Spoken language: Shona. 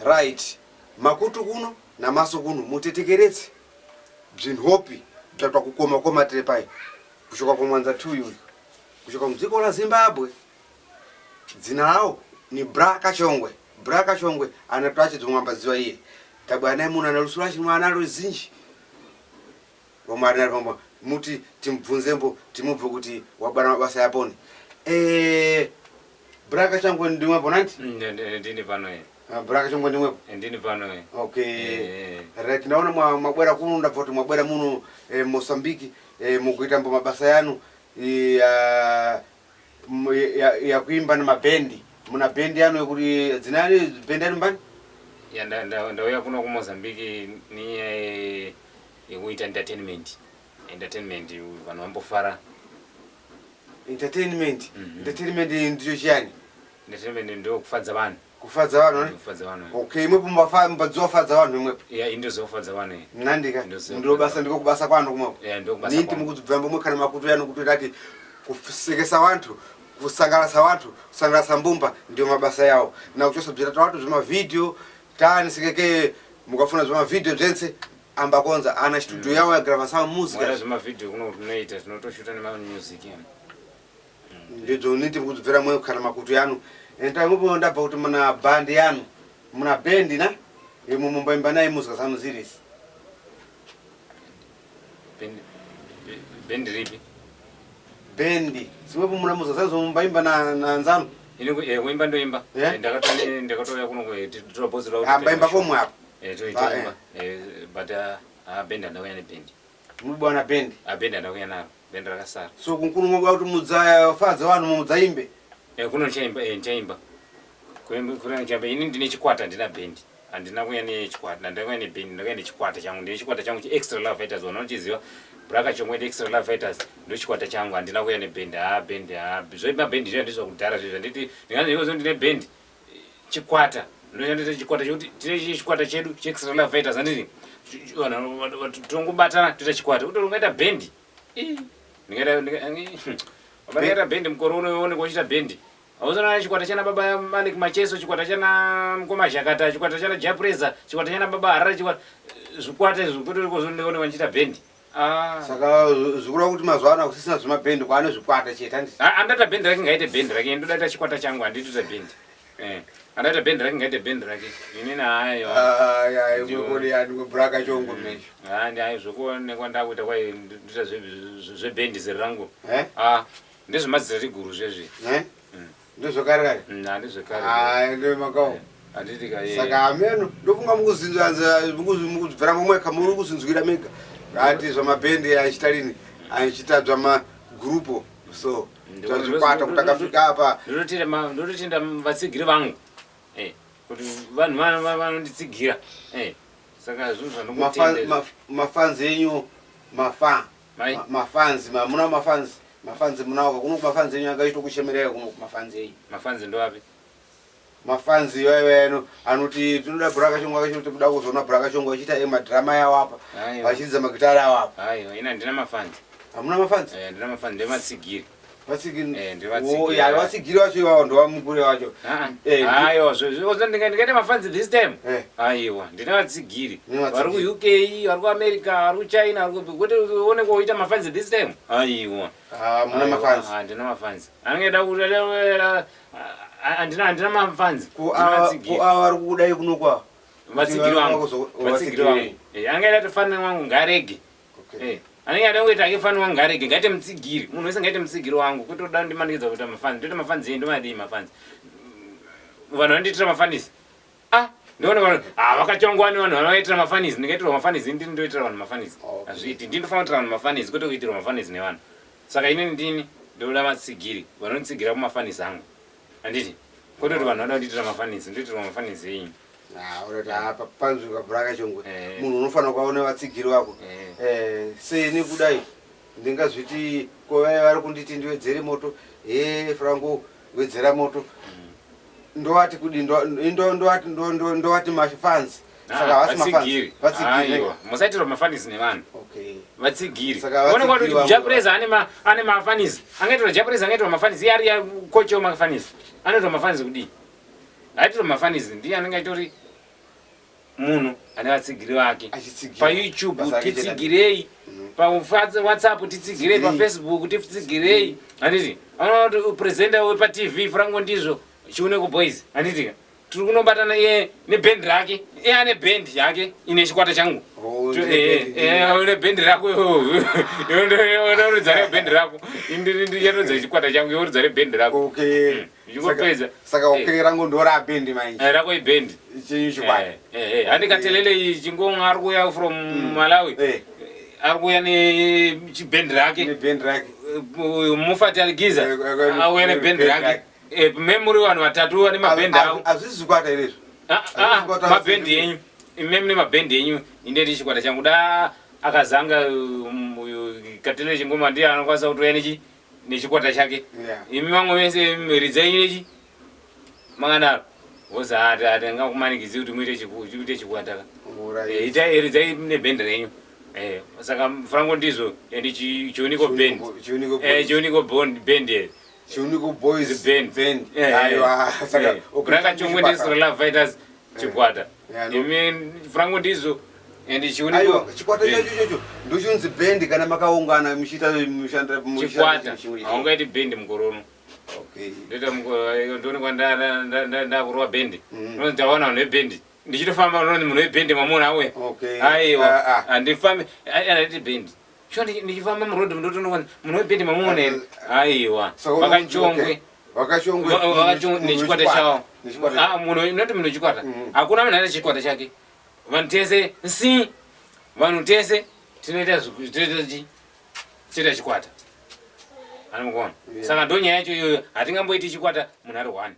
Right, makutu kuno namaso kuno mutetekeretse bzinhopi bzatwa kukoma koma tiri pai kuchoka kumwanza 2 uyu kuchoka mudziko la Zimbabwe dzina lawo ni Bra Kachongwe. Bra Kachongwe anatwache dzomwambadziwa iye tabwa naye muno ana luso lache mwanalo zinji vamwe ari nari muti timubvunzembo timubve kuti wabara mabasa yaponi. Bra Kachongwe ndimwepo nanti? Ndini pano eh. Ah, Bra Kachongwe ndimwepo. Ndini pano eh. Okay. Right, ndaona mwabwera kuno, ndabva kuti mwabwera muno Mozambique, mukuita mbo mabasa yanu ya kuimba na mabhendi. Muna bhendi yanu yekuti dzinani bhendi yanu mbani? Ya, ndauya kuno ku Mozambique ni yekuita entertainment. Entertainment vanhu vambofara. Entertainment. Entertainment ndicho chiyani? Entertainment ndio kufadza vanhu. Kufadza vanhu, ne? Kufadza vanhu. Okay, imwepo mbadziwafadza vanhu imwepo. Ya, indozofadza vanhu. Nandika. Ndoziva Ndiro kufadza basa, ndiko kubasa kwanu kumwepo. Ya, ndiko kubasa Ninti kwangu. Mukudzibvambo mwe kana makutu yanu kuti tati kusekesa vantu, kusangalasa vantu, kusangalasa mbumba ndio mabasa yawo. Na kuchosa bzira watu zvema video, tani sekeke mukafuna zvema video bzense ambakonza ana studio yawo ya gravação música. Mwara zvema video kuno tunoita, tinotoshuta nema music ya. Ndidzo niti mukudzibvera mwe kana makutu yanu. Enda imwepo ndabva kuti muna band yanu, muna bendi na imwe mumbaimba naye muzika zanu zirisi. Bendi ripi? Bendi zimwepo muna muzika zanu mumbaimba na nzanu. Ini kuimba ndoimba. Ndakatouya kuno totobozera kuti Ambaimba pomwe apo. Toimba. But bendi handauya nebendi. Mubwana bendi. Bendi handauya naro. Bendi rakasara. So kunkunu mwabwa kuti mudzafadza vanhu mudzaimbe. Kuno ndichaimba, ndichaimba. Kuimba kuno ndichaimba. Ini ndine chikwata, handina bendi. Handina kuuya nechikwata, handina kuuya nebendi, ndakauya nechikwata changu. Ndine chikwata changu che Extra Love Fighters, vanhu vanochiziva. Bra Kachongwe ndi Extra Love Fighters, ndo chikwata changu, handina kuuya nebendi. Bendi, zvoimba bendi zviya ndizvo kudhara zviya nditi ndinganzi ikozo ndine bendi. Chikwata. Ndoshandisa chikwata chekuti tine chikwata chedu che Extra Love Fighters, handiti? Vanhu tongobatana toita chikwata. Kuti ungaita bendi. Ii, ndingaita bendi mukore uno uonekwa uchiita bendi. Hauzona chikwata chana baba Malik Macheso, chikwata chana Mukoma Zhakata, chikwata chana Japreza, chikwata chana baba Harare, chikwata zvikwata izvi kuti uonekwa uchiita bendi. Saka zvikureva kuti mazuva ano hakusisina zvemabhendi, kwaane zvikwata chete, handiti? Andaita bhendi rake ngaite bhendi rake, ndoda ita chikwata changu, handitoita bhendi. Andaita bhendi rake ngaite bhendi rake. Inini hayo. Aya, imwe yani Bra Kachongwe mesho. Ndi hayi zvokuonekwa ndakuita kwai ndoita zvebhendi zera rangu. Eh? Ndezvemadzitateguru zvezvi. Eh? Ndezvekare kare? Ndezvekare. Ndio makao. Handiti ka, Saka ameno ndofunga mukuzibvera momweka muri kuzinzwira mega. Ati zvamabhendi achiita lini? Achiita zvamagurupo so zvazvikwata kuti akafika apa. Ndototenda vatsigiri vangu. Kuti vanhu vanonditsigira. Saka zvinhu zvandinotenda. Mafanzi enyu mafa. Mai. Mafanzi, muna mafanzi. Mafanzi munawo kuno mafanzi enyu angaito kuchemerera kuno mafanzi enyu. Mafanzi ndoapi? Mafanzi iwayo ano anoti tinoda Bra Kachongwe akachoti kuda kuzoona Bra Kachongwe achiita madrama yawo apa. Vachiridza magitara awo apa. Aiwa, ina ndina mafanzi. Hamuna mafanzi? Ndina mafanzi, ndematsigiri. Vatsigiri. Ndevatsigiri. Oh, ya, vatsigiri vacho iwawo ndovamukuru wacho. Aiwa, ndingaita mafanzi this time. Aiwa, ndina vatsigiri. Vari ku UK, vari ku America, vari ku China, vari ku kuti uone kuita mafanzi this time. Aiwa. Muna mafanzi. Ndina mafanzi. Anenge da kuti handina mafanzi. Ku ava vari kudai kuno kwa. Vatsigiri vangu. Vatsigiri vangu. Anenge da kuti wangu ngarege. Anenge ada kuita ake fani wangu ngarege, ngaite mutsigiri. Munhu wese ngaite mutsigiri wangu. Kuti oda ndimanikidza kuita mafanzi. Ndoita mafanzi ei, ndomadii mafanzi. Vanhu vanondiitira mafanisi. Ndoona vanhu, vakachongwani vanhu vanoitira mafanisi. Ndingaitirwa mafanisi, ndini ndoitira vanhu mafanisi. Hazviiti, ndini ndofanira kuitira vanhu mafanisi, kwete kuitirwa mafanisi nevanhu. Saka inini ndini ndoda vatsigiri, vanonditsigira kumafanisi angu. Handiti? Kwete kuti vanhu vanoda kundiitira mafanisi, ndoitirwa mafanisi ei. Urati apa panzwika Bra Kachongwe. Munhu unofanira kuvaona vatsigiri vako. Seni kudai ndingazviti ko vaya vari kunditi ndiwedzere moto, Franco wedzera moto. Ndovati kudi, ndovati, ndovati mafans. Saka havasi mafans. Vatsigiri. Aiwa, musaitirwa mafanisi nevanhu. Okay. Vatsigiri. Saka Uone vatsigiri kuti vangu Japreza ane mafanisi. Angaitirwa Japreza angaitirwa mafanisi. Iye ari kocha wemafanisi. Anoitwa mafanisi kudii? Aitirwa mafanisi ndiye anenge aitori Munhu ane vatsigiri vake. Achitsigira. PaYouTube Basa rake chete. titsigirei. PaWhatsApp titsigirei, Tsigirei. paFacebook titsigirei. Handiti? Anoona kuti presenter wepaTV Franco ndizvo Chiuneko Boys. Handiti? Tiri kunobatana iye nebhendi rake. Iye ane bhendi yake ine chikwata changu. Oh, ndine bhendi, Une bhendi rako iwewe. Unoridza rebhendi rako. Ndirodza chikwata changu, iwe uridza rebhendi rako. Okay. Ndichingopedza. Saka okay rangu ndora bhendi manje. Rako ibhendi. Chenyu chikwata. Handikatelele chingomwa ari kuuya from Malawi. Ari kuuya nechibhendi rake. Nebhendi rake. Mufati Aligiza auya nebhendi Nebhendi rake. Memuri vanhu vatatu vane mabhendi avo. Hazvisi zvikwata here izvo? Zvikwata Mabhendi enyu ime mune mabhendi enyu, inde chikwata changu da akazanga uyu Katelele Chingoma ndiye anokwanisa kutouya nechikwata chake. Imi vamwe vese ridzai nechi makadaro wozi ati ati angakumanikidzi kuti muite muite chikwata ka. Itai ridzai nebhendi renyu. Saka Franco ndizvo and Chiuniko band. Chiuniko Boys. Chiuniko band here. Chiuniko Boys Band. Band. Aiwa, saka okay, Braka Chongwe chikwata. ndi Love Fighters chikwata. Yeah, no. Imi Franco ndizvo and Chiuniko Aiwa, chikwata band. chacho chacho ndochonzi bhendi kana makaungana muchiita mushandira Chikwata haungaiti bhendi mukorono. Okay. Ndoita ndoonekwa ndakurova bhendi. Unonzi ndaona vanhu vebhendi ndichitofamba, unonzi munhu webhendi mamuna auya. Okay. Aiwa, Ah, ah. handifambi anditi bhendi sho ndichifamba murodhi ndotoonekwa munhu webhendi mamuona here? Aiwa. Saka Vakachongwe. okay. Vakachongwe. Vakachongwe nechikwata chavo. Nechikwata. Ah, munhu noti munhu wechikwata. Hakuna munhu ane chikwata chake. Vanhu tese nsi vanhu tese tinoita tinoita tinoita chikwata anomukuona. Saka ndo nyaya yacho iyoyo, hatingamboiti chikwata munhu ari one.